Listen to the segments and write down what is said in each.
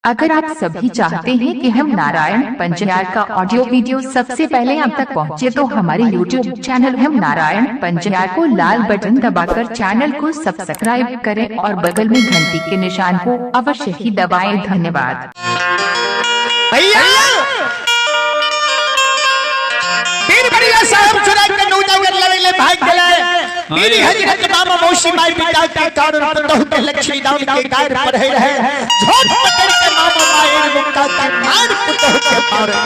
अगर आप सभी चाहते हैं कि हम नारायण पंचयार का ऑडियो वीडियो सबसे पहले आप तक पहुंचे तो हमारे YouTube channel हम नारायण पंचयार को लाल बटन दबाकर चैनल को सब्सक्राइब करें और बगल में घंटी के निशान को अवश्य ही दबाएं। धन्यवाद। भैया वीर बढ़िया साहब चुरा के नौजवान लड़े भाग गए। मेरी हजरत मामा मौसी माई पिता के कारण पुतहु के लक्ष्मी दाम के गायर पढ़े रहे। झोट पकड़ के मामा माई मुक्ता के मार पुतहु के मारे।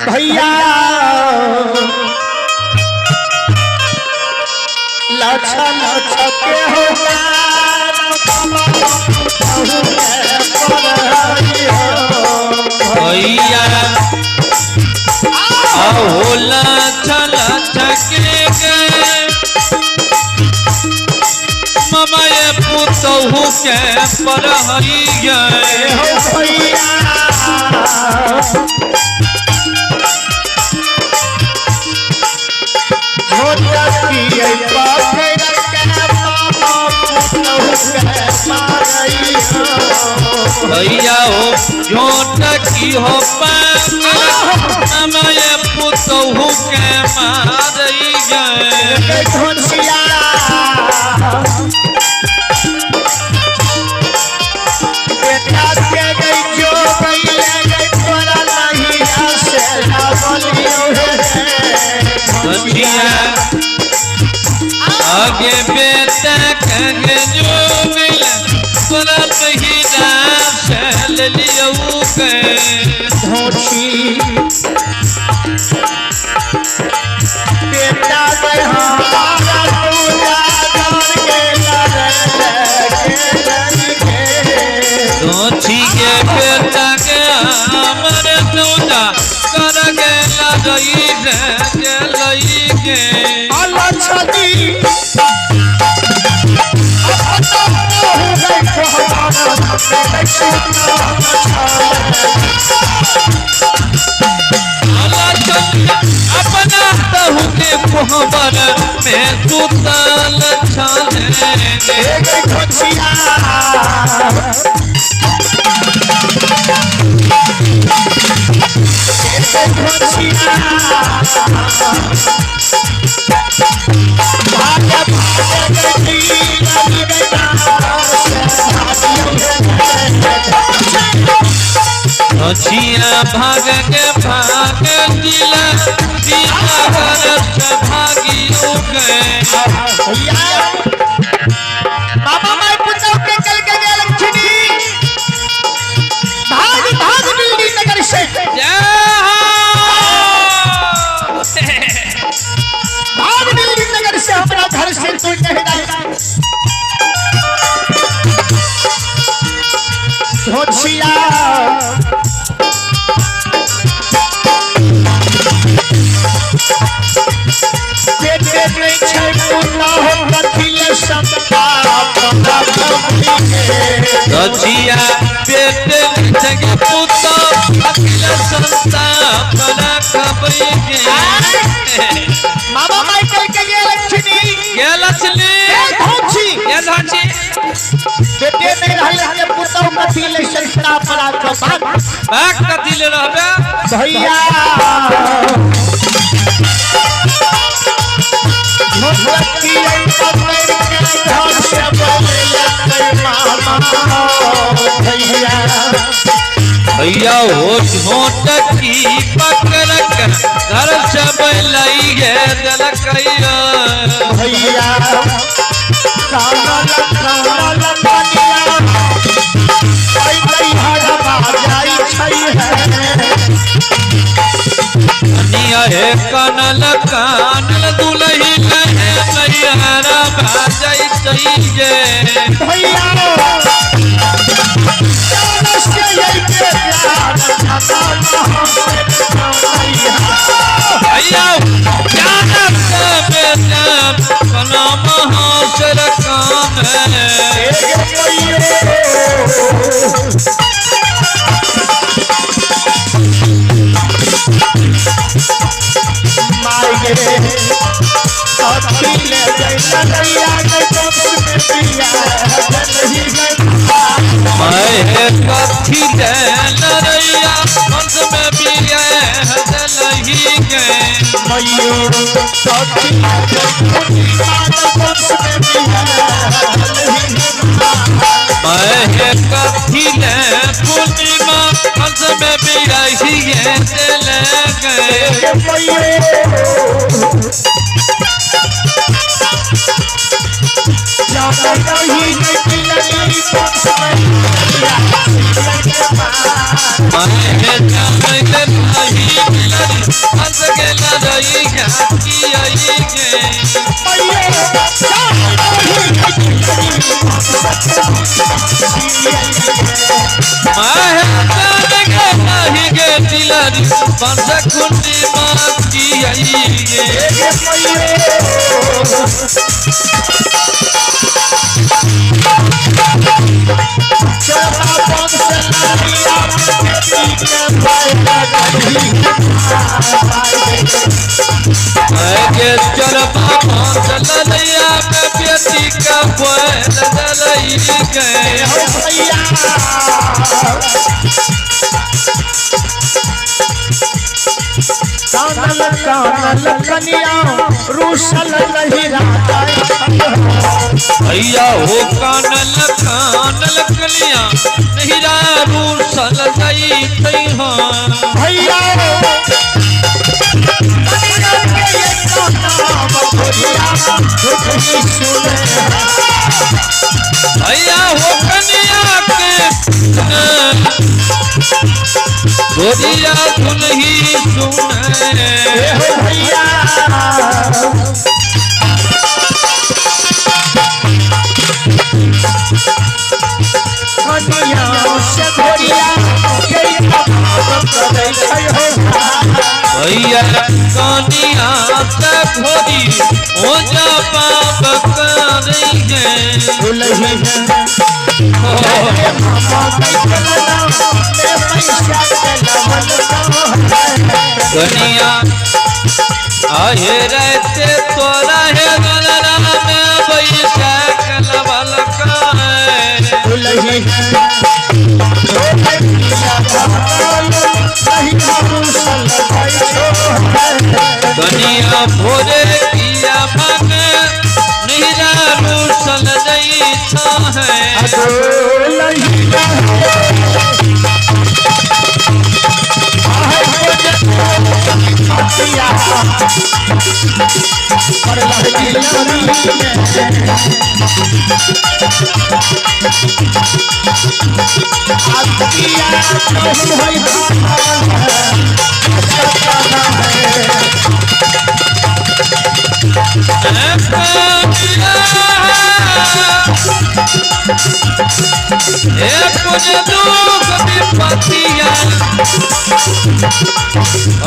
भैया लच्छा लच्छा के हो भैया अहो लच्छा लच्छा के गए ममा ये पुतहु के पढ़ैया। हो भैया झोटा किए पकड़ के मामा पुतहु के मारैया। भैया हो झोट की हो ममा ये पुतहु के मारैया। झोंसिया बेटा के गई जो गई गई तोरा नहीं से बोलियो हे। बचिया आगे बेटा के जो मिल तुरंत ही चल लियऊ के। धोची बेटा गई हमारा पूरा घर के लड़े के दोछी के बेटा के हमर दूजा कर के लड़ई रे के लई के। अल्लाह छदी अपना हो गई अल्लाह चंद अपना तहु के कोहबर में सुतल छले। अछिया भाग के भाग जिला जिला कर भागियो गए। मामा माई पुतहु के कल के गए लक्ष्मी भाग भाग दिल्ली नगर से। जय हो। भाग दिल्ली नगर से अपना घर से तू नहीं जाए। धोछिया पेटे नहीं छै पुतहु कथिल संताप दछिया पेट जग पुतो अखिल संताप रखबै के। मामा माइकल के ये लक्ष्मी ये लक्ष्मी ए धोछी ये धोछी बेटे नहीं रहल के पुतहु कथिल संताप राखब भाग कथिल रहबे भैया। भैया होठ होठ की पकड़ के घर से बैलई गे देलकैया। भैया कानल कानल कनिया आई गई हरबा जाई छै है। कनिया हे कानल कानल दुलही लहे मैया बाजै छै गे। भैया भैया जानब के बेटा कना महासर काम है। माय गे मैं कथी ले पूर्णिमा हंस में बिरही दिल गए। मैं जान नहीं हंस के लड़ई की आई गे। मैं कानल कानल कनिया रूसल नहीं राता। भैया हो कानल कानल कलिया नहीं रूसल गई तई हाँ। भैया भैया हो कनिया के गोरिया दुल्ही सुने। भैया कनिया से घोड़िया भैया कनिया से घोड़ी हो जा पाप करी है। कनिया आहे रहते तोरा है गलरा में बैसा कलवल का। कनिया भोरे किया मन निरा रूसल जई है। कुछ दुख विपत्तियां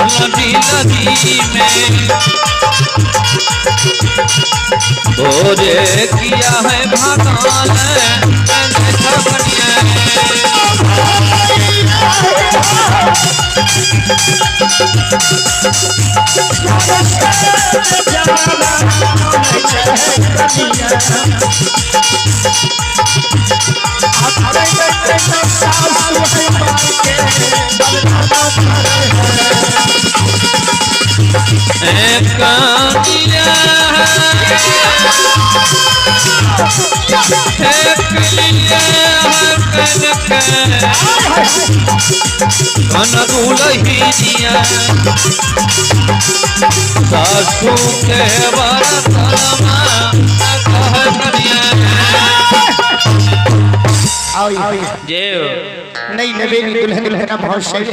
नदी नदी में भोरे किया है भगवान मैंने छपनिया। सासू के बरतनमा कह करिया। जय नई नवेली दुल्हन दुल्हना बहुत सही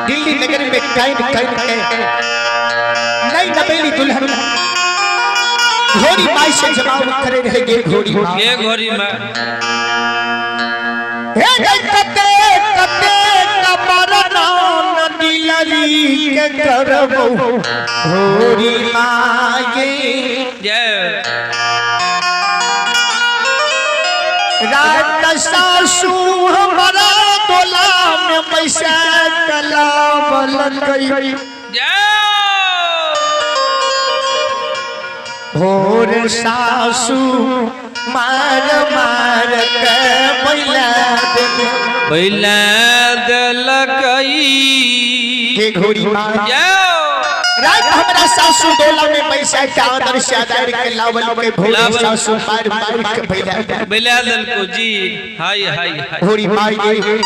दिल्ली नगर में टाइम टाइम के नई नवेली दुल्हन घोड़ी माई से जवाब करे रहे गे घोड़ी माई। ये घोड़ी माई हे कते कते कमरना नदी लली के करबो घोड़ी माई। जय रात सासू हमारा दोला में पैसा कला बलकई। भोर सासू मार मार के बैला बैला दिलकई के घोड़ी मार। रात हमरा सासू डोला में पैसा के आदर से आदर के लावल के भोरी लावल। सासू मार मार के भैया बैला दलको जी। हाय हाय हाय। भोरी माई गे।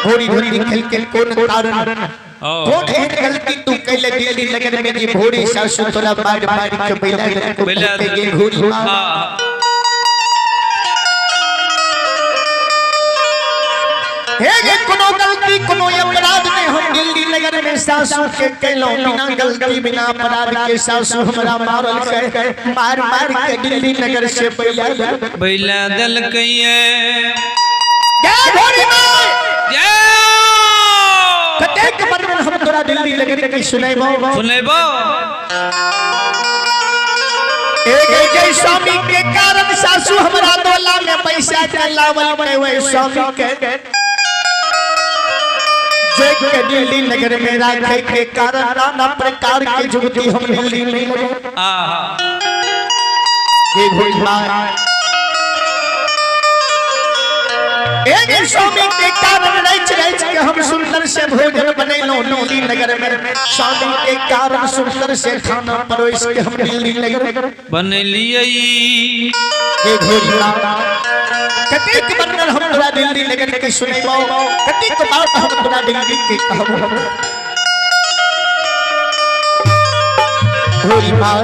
भोरी भोरी निकल के कोन कारण ओ कोन एहन गलती तू कैले दिल्ली नगर में जी भोरी सासू तोरा मार मार के भैया दलको बैला के गे दलको। भोरी माई। हाँ हे गे कोनो गलती कोनो अपराध नहीं हम दिल्ली नगर में सासू के कैलो, बिना गलती बिना अपराध के सासू हमरा मारल के मार मार के दिल्ली नगर से बैला बैला दलकैये। जय भोरी माई। जय। कतेक वर्णन हम तोरा दिल्ली नगर के सुनेबो। सुनेबो। एक जय स्वामी के कारण सासू हमरा डोला में पैसा के लावल के वे स्वामी के जे के दिल्ली नगर में राखे के कारण नाना प्रकार के जुगती हम दिल्ली में लगे। आहा हे भोली माई। एक स्वामी के कारण रच रच के हम सुंदर से भोजन बनैलो दिल्ली नगर में, स्वामी के कारण सुंदर से खाना परोस के हम दिल्ली नगर बनलियै। हे भोली माई। कतेक वर्णन हम तोरा दिल्ली नगर के सुनेबो, कतेक बात हम तोरा दिल्ली के कहबो। भोली माई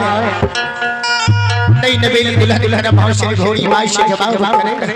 नई नवेली दुल्हन दुल्हन भाव से भोली माई से जवाब करे।